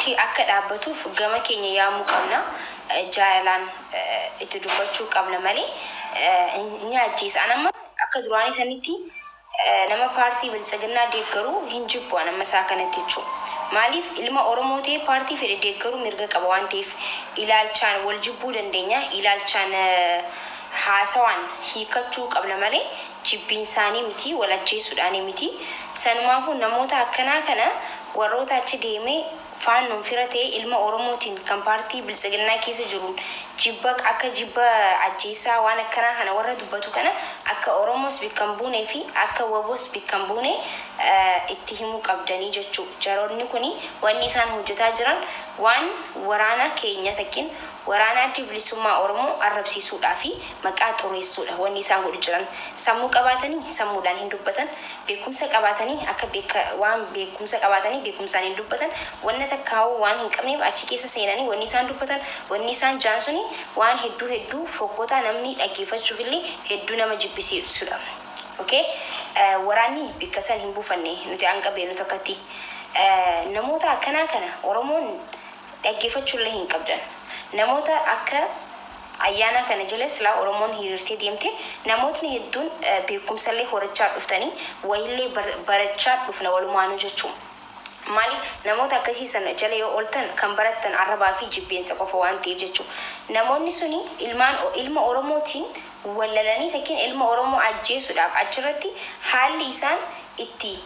Achi akka dhaabbatuuf gama keenya yaamuu qabna. Jaalalaan itti dubbachuu qabna malee ni ajjeesa. An amma akka duraanii sanitti nama paartii Biltsiginnaa deeggaru hin jibbu an amma isaa kanatti jechuudha. Maaliif, ilma Oromoo ta'ee paartii fedhe deeggaruu mirga qaba waan ta'eef. Ilaalchaan wal jibbuu dandeenya. Ilaalchaan haasawaan hiikachuu qabna malee jibbiinsaanii miti, wal ajjeesuudhaanii miti. Sanumaafuu namoota akkanaa kana, warroota achi deemee Faannoon fira ta'ee ilma Oromootiin kan paartii Biltsiginnaa keessa jiruun jibba akka jibba ajjeesaa waan akkanaa kana warra dubbatu kana akka Oromoos bikka hin buunee fi akka WBOs bikka hin buune itti himuu qabdanii jechuu. Jaroonni kuni wanni isaan hojjetaa jiran waan waraana keenya takkin waraana Addi Bilisummaa Oromoo arrabsiisuudhaa fi maqaa xureessuudha wanni isaan godhu jiran. Sammuu qabaatanii sammuudhaan hin dubbatan, beekumsa qabaatanii akka beeka waan beekumsa qabaatanii beekumsaan hin dubbatan, wanna takkaahuu waan hin qabneef achi keessa seenanii wanni isaan dubbatan, wanni isaan ja'an suni waan hedduu hedduu fokkotaa namni dhaggeeffachuufillee hedduu nama jibbisiisudha. Ok waraanni bikka san hin buufanne nuti hanga beeknu takkatti. Namoota akkanaa kana Oromoon dhaggeeffachuullee hin qabdan. Namoota akka Ayyaanaa kana jala silaa Oromoon hiriirtee deemte namootni hedduun beekumsallee horachaa dhuftanii wahillee barachaa dhufna walumaanuu jechuu. Maaliif, namoota akkasii sana jala yoo ooltan kan barattan arrabaa fi jibbeensa qofa waan ta'eef jechuu. Namoonni suni ilmaan ilma Oromootiin wal lalanii takkiin ilma Oromoo ajjeesuudhaaf achirratti haalli isaan itti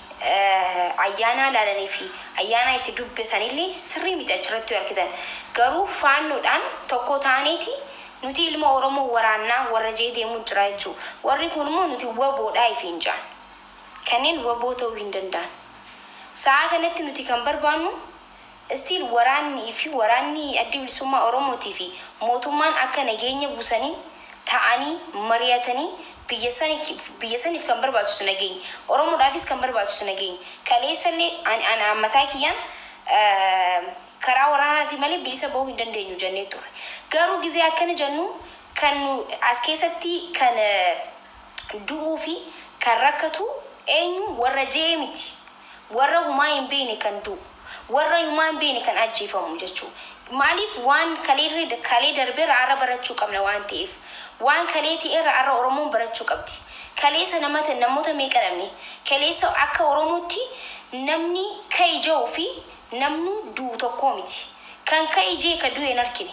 Ayyaanaa laalanii fi Ayyaanaa itti dubbatanillee sirrii miti achirratti yoo argitan. Garuu Faannoodhaan tokko taaneeti nuti ilma Oromoo waraannaa warra je'ee deemuu jira jechuu. Warri kuun immoo nuti wbo dha ifiin ja'an. Kanneen wbo ta'uu hin danda'an. Sa'aa kanatti nuti kan barbaannu still waraanni fi waraanni Addi Bilisummaa Oromootii fi mootummaan akka nageenya buusanii ta'anii mari'atanii biyya sani biyya saniif kan barbaachisu nageenya. Oromoodhaafis kan barbaachisu nageenya. Kaleessallee ani ana mataa kiyyaan karaa waraanaatiin malee bilisa bahuu hin dandeenyu jennee turre. Garuu gizee akkana jennu kan nu as keessatti kan du'uu fi kan rakkatu eenyu, warra je'ee miti. Warra humaa hin beekne kan du'u. Warra humaa hin beekne kan ajjeefamu jechuu. Maaliif, waan kaleerre kalee darberra arra barachuu qabna waan ta'eef. Waan kalee ta'erra arra Oromoon barachuu qabdi. Kaleessa namata namoota meeqa dhabne? Kaleessa akka Oromootti namni ka'i ja'u fi namnu du'u tokkoo miti. Kan ka'i je'e ka du'e hin arkine.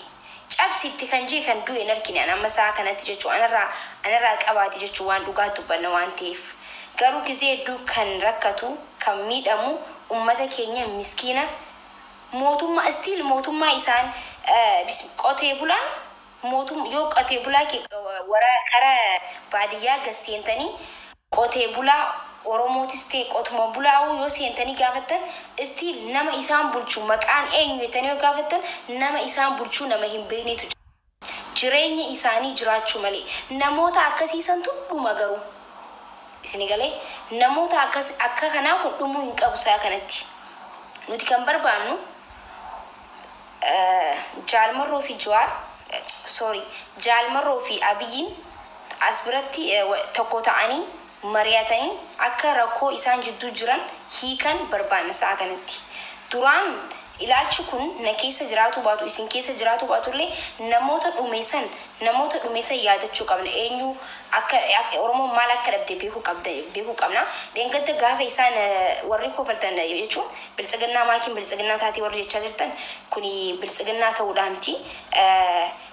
Cabsi itti kan je'e kan du'e hin arkine an amma sa'a kanatti jechuu anarraa anarraa qabaati jechuu, waan dhugaa dubbanna waan ta'eef. Garuu gizee hedduu kan rakkatu, kan miidhamu ummata keenya miskiina. Mootummaa still mootummaa isaan qotee bulaan mootum yoo qotee bulaa wara kara baadiyyaa gad seentanii qotee bulaa Oromootis ta'e qotuma bulaa'uu yoo seentanii gaafattan, still nama isaan bulchu maqaan eenyu jettanii yoo gaafattan, nama isaan bulchuu nama hin beeknetu jira. Jireenya isaanii jiraachuu malee. Namoota akkasii santu dhuma garuu. Isini galee? Namoota akkas akka kanaa kun dhumuu hin qabu sa'a kanatti. Nuti kan barbaannu Jaal Marroo fi Jawaar, sorry, Jaal Marroo fi Abiyyiin as biratti tokko ta'anii mari'atanii akka rakkoo isaan jidduu jiran hiikan barbaanna sa'a kanatti. Duraan ilaalchi kun na keessa jiraatuu baatu, isin keessa jiraatuu baatullee, namoota dhume san, namoota dhume san yaadachuu qabna. Eenyu akka Oromoon maal akka dhabde beekuu qabda, beekuu qabna. Dheengadda gaafa isaan warri kofaltan jechuun Biltsiginnaa maakiin Biltsiginnaa taatee warri jechaa jirtan kuni Biltsiginnaa ta'uudhaa miti.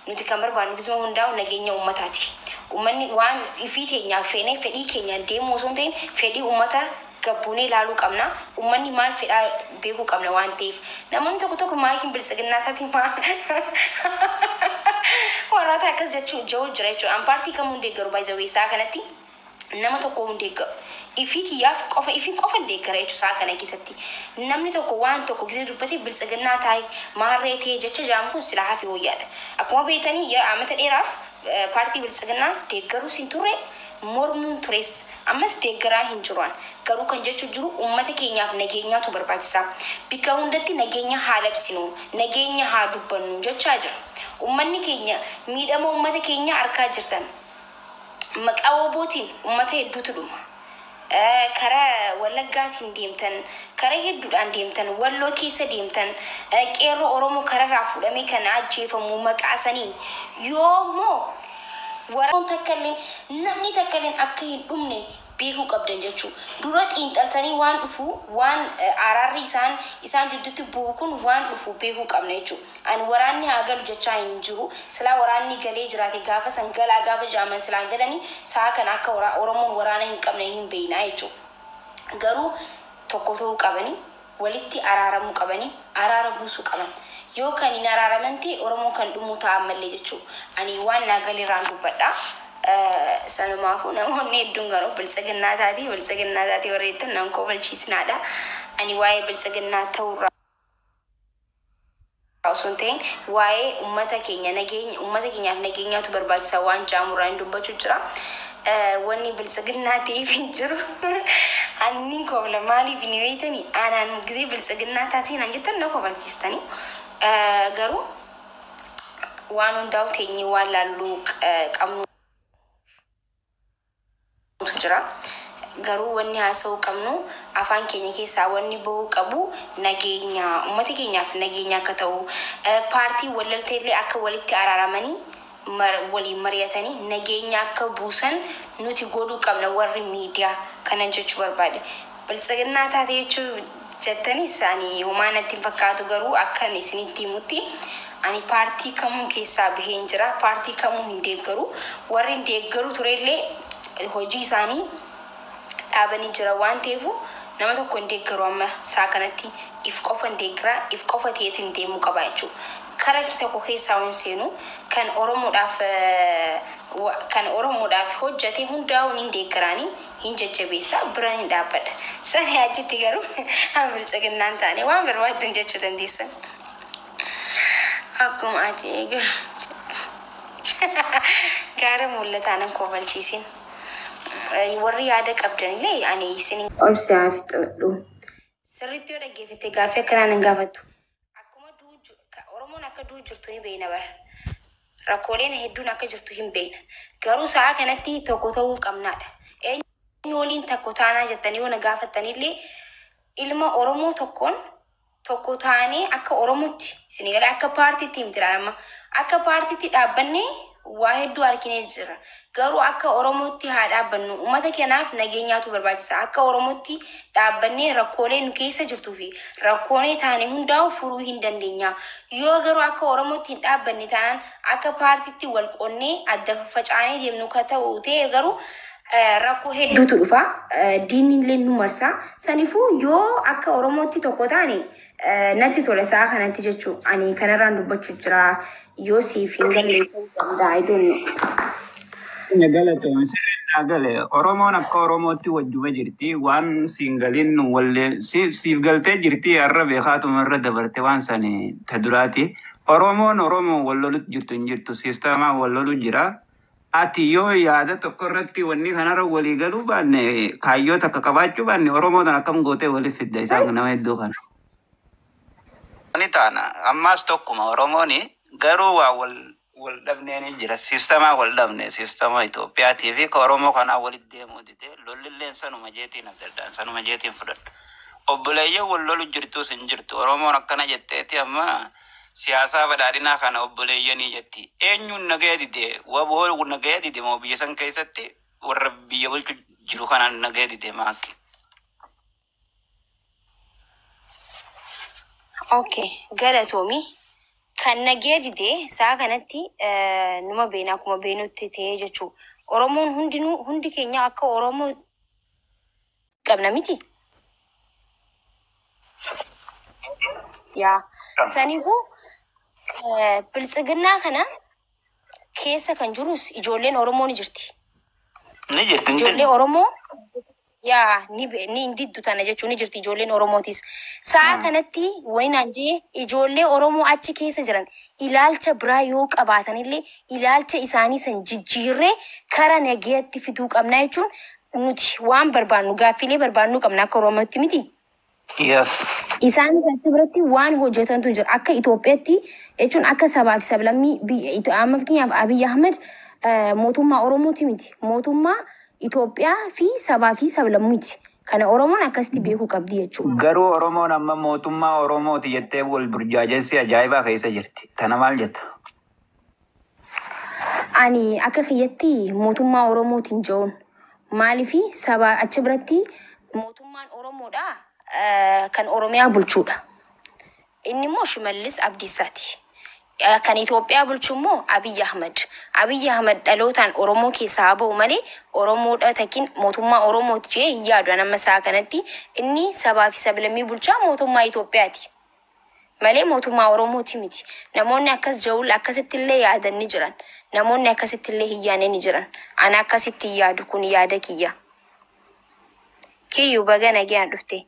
Nuti kan barbaannu gizuma hundaa'u nageenya ummataati. Ummanni waan ifii teenyaaf feenee fedhii keenyaan deemuu osoo hin ta'in fedhii ummata gabbuunee ilaaluu qabna. Ummanni maal fedhaa beekuu qabna waan ta'eef. Namoonni tokko tokko maakiin Biltsiginnaa taati maa warroota akkas jechuu jiru jira jechuudha. An paartii kamuu hin deeggaru, by the way, sa'a kanatti nama tokko hin deeggaru. Ifii kiyyaaf qofa ifii qofa hin deeggara jechuudha sa'a kana keessatti. Namni tokko waan tokko gisee dubbate Biltsiginnaa taa'e maarree ta'e jecha jaamu kun silaa hafi wayyaadha. Akkuma beektanii amata dheeraaf paartii Biltsiginnaa deeggaruus hin turre, mormuun tures, ammas deeggaraa hin jiru an. Garuu kan jechuu jiru uummata keenyaaf nageenyaatu barbaachisaa. Bikka hundatti nageenya haa labsinu, nageenya haa dubbannu jechaa jira. Uummanni keenya miidhama uummata keenyaa arkaa jirtan. Maqaa WBOtiin uummata hedduutu dhuma. Karaa Wallaggaatiin deemtan, karaa hedduudhaan deemtan, Walloo keessa deemtan, qeerroo Oromoo kararraa fuudhamee kan ajjeefamu maqaa saniin yoo immoo waraanni takka illee, namni takka illee akka hin dhumne beekuu qabdan jechuudha. Dura xiinxaltanii waan dhufu, waan araarri isaan jidduutti bu'u kun waan dhufu beekuu qabna jechuudha. Ani waraanni haa galu jechaa hin jiru. Silaa waraanni galee jiraate, gaafa san galaa gaafa jaaman silaan galanii, sa'a kana akka Oromoon waraana hin qabne hin beeknaa jechuudha. Garuu tokko ta'uu qabanii, walitti araaramuu qabanii, araara buusuu qaban. Yoo kan hin araaraman ta'e, Oromoon kan dhumuu ta'a ammallee jechuudha. Ani waan naa galeerraan dubbadha. Sanumaafuu namoonni hedduun garuu biltsiginnaa taati, biltsiginnaa taati warri jettan nan kofalchiisnaadha. Ani waa'ee biltsiginnaa ta'urraa osoo hin ta'in, waa'ee uummata keenya, nageenya uummata keenyaaf nageenyaatu barbaachisa waan jaamurraa hin dubbachuu jira. Wanni biltsiginnaa ta'eef hin jiru. Ani kofla. Maaliif ni beektanii? Anaan gisee biltsiginnaa taatii naan jettan na kofalchiistanii. Garuu waan hundaa'u teenyee waan laalluu qabnu jira. Garuu wanni haasa'uu qabnu, afaan keenya keessaa wanni bahuu qabu, nageenya uummata keenyaaf nageenya akka ta'u, paartii walaltee illee akka walitti araaramanii waliin mari'atanii nageenya akka buusan nuti godhuu qabna warri miidiyaa kanan jechuu barbaade. Biltsiginnaa taate jechuu jettanis ani homaa natti hin fakkaatu. Garuu akkan isinitti himutti, ani paartii kamuu keessaa baheen jira. Paartii kamuu hin deeggaru. Warri hin deeggaru turellee hojii isaanii dhaabanii jira waan ta'eef, nama tokko hin deeggaru. Amma isaa kanatti if qofa hin deeggaraa, if qofa ta'eetiin deemuu qaba jechuudha. Kara tokko keessaa hin seenu. Kan Oromoodhaaf hojjate hundaa'uun hin deeggaraanii, hin jajjabeessa, biraan hin dhaabbadha. Sani achitti garuu an biltsiginnaan taane waan barbaaddan jechuu dandeessan. Akkuma ati eegalu gaara mul'ataa nan kofalchiisin. Warri yaada qabdanillee ani isin obsi haa fixadhu. Sirriitti yoo dhaggeeffatte gaaffii akkanaa nan gaafattu. Akkuma Oromoon akka duu jirtu ni beekna bara. Rakkooleen hedduun akka jirtu hin beekna. Garuu sa'a kanatti tokko ta'uu qabnaadha. Eenyu waliin tokko taanaa jettanii yoo na gaafattanillee, ilma Oromoo tokkoon tokko taanee akka Oromootti isin galee, akka paartiitti miti amma, akka paartiitti dhaabbannee waa hedduu arginee jira. Garuu akka Oromootti haa dhaabbannu. Uummata kanaaf nageenyaatu barbaachisa. Akka Oromootti dhaabbannee rakkoolee nu keessa jirtuu fi rakkoolee taane hundaa'u furuu hin dandeenya. Yoo garuu akka Oromootti hin dhaabbanne taanaan, akka paartiitti wal qonnee adda facaanee deemnu ka ta'u ta'e, garuu rakkoo hedduutu dhufa. Diinni illee nu marsa. Saniifuu yoo akka Oromootti tokko taane natti tola sa'a kanatti jechuu. Ani kanarraan dubbachuu jira. Yoo siif hin galle ta'uu danda'a. I don't know. Galatoome, sirriitti naa gale. Oromoon akka Oromootti wajjuma jirti. Waan siin galin wallee siif galtee jirti, har'a beekaatuma irra dabarte waan sani ta duraati. Oromoon Oromoo wal lolutti jirtu hin jirtu. Siistamaa wal lolu jira. Ati yoo yaada tokko irratti wanni kanarra walii galuu baanne, kaayyoo takka qabaachuu baanne, Oromoo tan akkam gootee waliif fidda isaan nama hedduu kana? Ni taana. Ammaas tokkuma Oromooni, garuu waa wal dhabneen jira. Siistamaa wal dhabne, siistama Itoophiyaatii fi ka Oromoo kanaa walitti deemuu dide. Lollilleen sanuma jeetiin abdaldaan sanuma jeetiin fudhadha. Obboleeyyan wal lolu jirtus hin jirtu. Oromoon akkana jetteeti, amma siyaasaa badhaadhinaa kana obboleeyyanii jetti. Eenyuun nagaya dide? Waboo nagaya dide moo biyya san keessatti warra biyya bulchu jiru kanaan nagaya dide maakki? Okay, galatoomi. Kan nagee dide sa'a kanatti numa beena, akkuma beenutti ta'ee jechuudha. Oromoon hundinuu, hundi keenya akka Oromoo qabna miti. Yaa. Saniifuu biltsiginnaa kana keessa kan jirus ijoolleen Oromoo ni jirti. Ni jirti hin Ijoollee jirti. Oromoo yaa ni ni hin diddu tana jechuun, ni jirti ijoolleen Oromootis. Sa'a kanatti wani naan jee, ijoollee Oromoo achi keessa jiran ilaalcha biraa yoo qabaatanillee, ilaalcha isaanii san jijjiirree kara nagayaatti fiduu qabna jechuun, nuti waan barbaannu, gaaffiilee barbaannu qabna akka Oromootti miti. Yes. Isaan achi biratti waan hojjetantu jira. Akka Itoophiyaatti jechuun, akka sabaa fi sablammii biyya amma, fakkeenyaaf Abiy Ahmed mootummaa Oromooti miti. Mootummaa Itoophiyaa fi sabaa fi sablammiiti. Kana Oromoon akkasitti beekuu qabdi jechuudha. Garuu Oromoon amma mootummaa Oromooti jettee wal burjaajessi ajaa'ibaa keessa jirti. Tana maal jetta? Ani akka kiyyatti mootummaa Oromootiin je'uun maaliifi saba achi biratti mootummaan Oromoodha kan Oromiyaa bulchuudha. Inni immoo Shimallis Abdiisaati. Kan Itoophiyaa bulchu immoo Abiy Ahmad. Abiy Ahmad dhalootaan Oromoo keessaa haa ba'u malee Oromoodha takin mootummaa Oromooti jee hin yaadu. Ani amma isaa kanatti inni sabaa fi sablammii bulchaa mootummaa Itoophiyaati. Malee mootummaa Oromooti miti. Namoonni akkas ja'uun akkasitti illee yaadan ni jiran. Namoonni akkasitti illee hin yaadne ni jiran. Ani akkasitti hin yaadu, kun yaada kiyya. Kiyyuu, baga nagaan dhufte.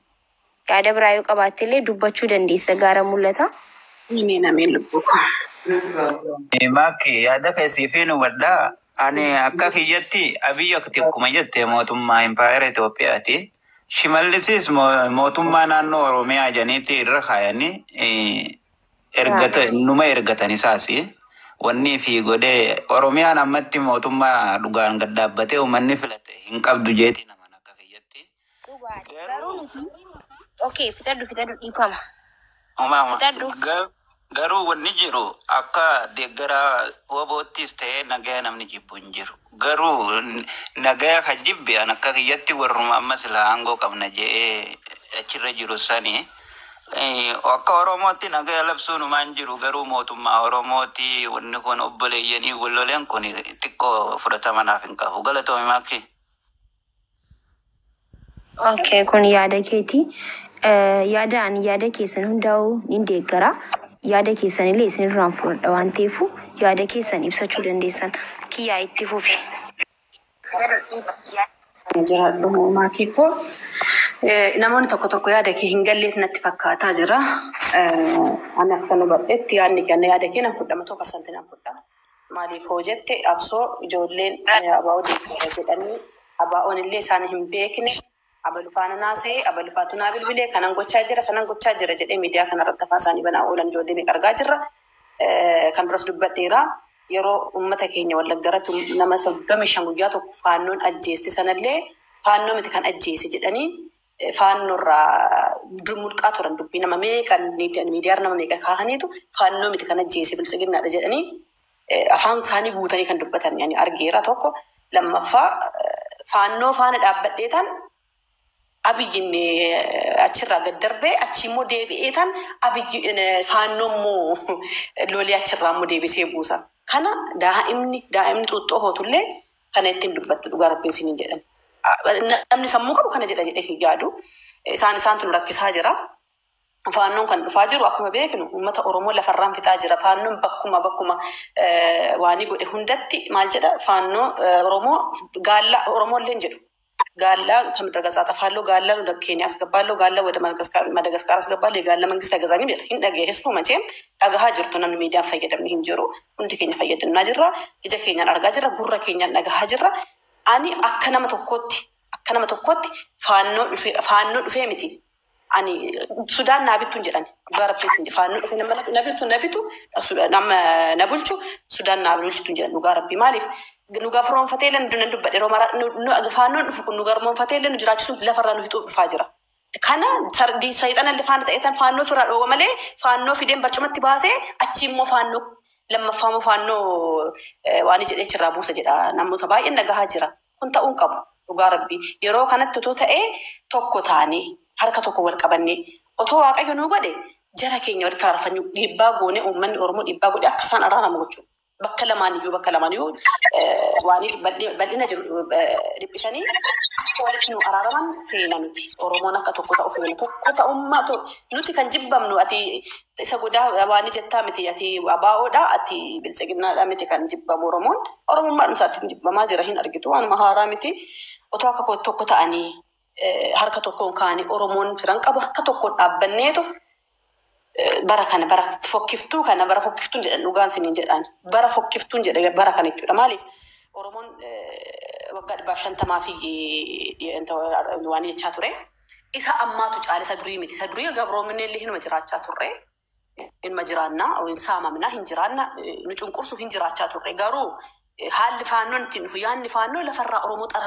Yaada biraa yoo qabaatte illee dubbachuu dandeessa, gaara mul'ata. Ameen, ameen, lubbuu koo. Maakki, yaada keessii fi nu badhaa. Ani akka kiyyatti Abiyyi akkuma jette mootummaa impaayera Itoophiyaati. Shimallisis mootummaa naannoo Oromiyaa jedhaniitti irra kaayanii ergata numa ergatan isaas. Wanni fi godhee Oromiyaan ammatti mootummaa dhugaan gad dhaabbatee uummanni filate hin qabdu jeeti naman akka kiyyatti. Dhugaadha. Garuu nuti. Okay, fixadhu, fixadhu, dhiifama. Umaama. Fixadhu. Garuu wanni jiru akka deeggaraa WBOttis ta'ee nagaya namni jibbu hin jiru. Garuu nagaya kan jibbe an akka kiyyatti warruma amma sila aangoo qabna je'ee achirra jiru sani. Akka Oromootti nagaya labsuun humaan jiru, garuu mootummaa Oromooti wanni kun obboleeyyanii walloleen kun xiqqoo fudhatama naaf hin qabu. Galatoomi, Maakii. Okay, kun yaada keeti. Yaada ani yaada keessan hundaa'uu ni deeggara. Yaada keessan illee isinirraan fudhadha waan ta'eef yaada keessan ibsachuu dandeessan. Kiyyaa, itti fufi. Jiraadhu, maakii koo. Namoonni tokko tokko yaada kee hin galleef natti fakkaataa jira. Ani akka nu hubadhetti yaadni kenna yaada kee nan fudhama, 2% nan fudhama. Maaliif hoo jette, absoo ijoolleen ABO deeggara jedhanii ABO'n illee isaan hin beekne abalu faana naasa'ee abalu faatu naa bilbilee kanan gochaa jira sanan gochaa jira jedhee miidiyaa kanarratti afaan isaanii banaa oolan ijoollee meeqa argaa jirra. Kan duras dubbadheera. Yeroo uummata keenya Wallagga irratti nama 35 guyyaa tokko faannoon ajjeeste sanallee faannoo miti kan ajjeese jedhanii faannoorraa mulqaa turan, dubbii nama meeqa miidiyaa nama meeqa kaahaniitu faannoo miti kan ajjeese biltsiginnaadha jedhanii afaan isaanii guutanii kan dubbatan yani argeera tokko. Lammaffaa, faannoo faana dhaabbadheetaan Abiyyiin achirraa gad darbee achi immoo deebi'ee tan Abiyyi faannoo immoo lolee achirraa immoo deebisee buusa. Kana daa'imni xuuxxoo hootullee kana ittiin dubbattu, dhugaa rabbiin isiniin jedhan. Namni sammuu qabu kana jedha jedhee hin yaadu. Isaantu nu rakkisaa jira. Faannoon kan dhufaa jiru akkuma beeknu uummata Oromoo lafarraan fixaa jira. Faannoon bakkuma waanii godhe hundatti maal jedha, faannoo Oromoo gaallaa Oromoo illee hin jedhu. ጋላ ከምድረ ገጽ አጠፋለሁ፣ ጋላ ወደ ኬንያ አስገባለሁ፣ ጋላ ወደ ማዳጋስካር አስገባለሁ፣ የጋላ መንግስት አይገዛኝም jedha. Hin dhageessu መቼም dhagahaa jirtu, namni miidiyaan fayyadamne hin jiru. Hundi keenya fayyadamnaa jirra. Ija keenyaan argaa jirra. Gurra keenyaan dhagahaa jirra. Ani akka nama tokkootti faannoo dhufee miti. Ani Sudaan naa bittu hin jedhan. Dhugaa rabbii isin, faannoo dhufee nama na bitu na bitu nama na bulchu Sudaan naa bulchitu hin jedhan, dhugaa rabbii. Maaliif nu garboomfatee illee nu dubbadhe yeroo maraa, faannoon dhufu kun nu garboomfatee illee nu jiraachisuun lafarraa nu fixuu dhufaa jira. Kana sayxana illee faana ta'ee tan faannoo ofirraa dhoowwa malee faannoo fideen barcumatti baasee achi immoo faannoo lammaffaa immoo faannoo waan jedhee achirraa buusa jedha, namoota baay'een dhagahaa jira. Kun ta'uu hin qabu, dhugaa rabbii. Yeroo kanatti otoo ta'ee tokko taanee harka tokko wal qabannee otoo Waaqayyo nu godhe jara keenya walitti araarfannuu dhiibbaa goone, uummanni Oromoo dhiibbaa godhe akka isaan araaramu gochuudha. Bakka lamaaniyyuu waan bal'ina jiru dhiphisanii akka walitti nu araaraman feena nuti. Oromoon akka tokko ta'u feena. Tokko ta'ummaa nuti kan jibbamnu ati isa godaa waan jettaa miti, ati ABOdha, ati biltsiginnaadha miti kan jibbamu Oromoon. Oromummaan isaatti jibbamaa jira, hin argitu, waanuma haaraa miti. Otoo akka tokko ta'anii harka tokkoon kaanii Oromoon firan qabu harka tokkoon dhaabbanneetu bara kana bara fokkiftuu kana bara fokkiftuun jedhan, dhugaan siniin jedhan, bara fokkiftuun jedhe bara kana jechuudha. Maaliif Oromoon waggaa 150 fi waan jechaa ture. Isa ammaatu caala, isa durii miti. Isa durii gabroominni illee hinuma jiraachaa turre. Hinuma jiraannaa, hin saamamnaa, hin jiraanna, nu cunqursu hin jiraachaa turre. Garuu haalli faannoon ittiin dhufu, yaadni faannoo lafarraa Oromoo xara